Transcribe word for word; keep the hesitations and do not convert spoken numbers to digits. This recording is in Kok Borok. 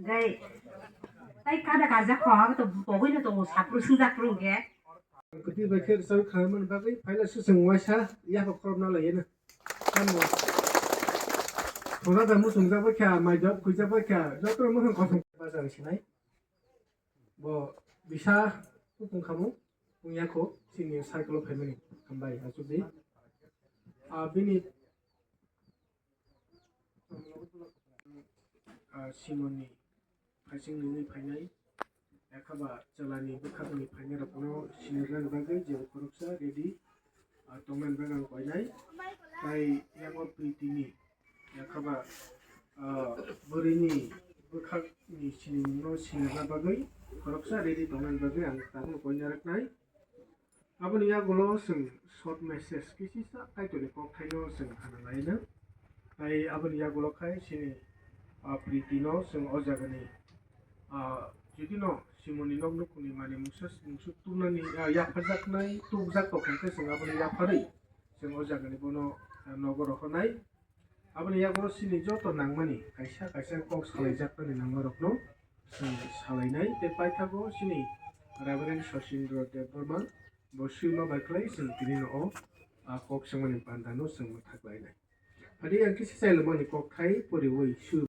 Gai, tai kada kaja kho, abo to pogwi no tongo, sapru swngjak phuru hwnkhe. Kwtwi bai khe rwchapwi khlaimani bagwi phaila swswng waisa yapha khorokna laiyana. Tamo. Thongda da muchungjak bai kha, mai jok khuijak bai kha, joto muchung kothom. Bazar sinai. Bo bisa tongkhamu, wngya kho, chini circle o phaimani. Hambai, achukdi. Ah, bini, ah, Simonni phaising nini phainai, yakhaba chalani bwkhakni phainairokno sinirnani bagwi jebo khoroksa ready, ah, tongnani bagwi ang koinai. Tai yango Pritini, yakhaba, ah, bwrwini bwkhakni sinimungno sinirna bagwi khoroksa ready tongnani bagwi ang tabuk koina rwknai. Aboni yagulo chwng short message kisisa Kaitorni kokthaino chwng khana laina. Tai aboni yagulo khai chini, ah, Pritino chwng o jagani, ah, judino Simonni nok nukhungni manwi mungsa mungsu tubnani, ah, yapharjaknai tubjak tongkha hwnkhe chwng aboni yapharwi chwng o jagani bono, ah, nogo rohornai. Aboni yagulo chini joto nangmani kaisa kaisa kok salaijakmani nangmarokno chwng salainai tei paithago chini Reverend Sachindra Debbarma bo swima bai khlai chwng tini no o, ah, kok swngmani bandano chwng mwthak lainai. Phadi ang kisa chailomani kokthai poriwi swi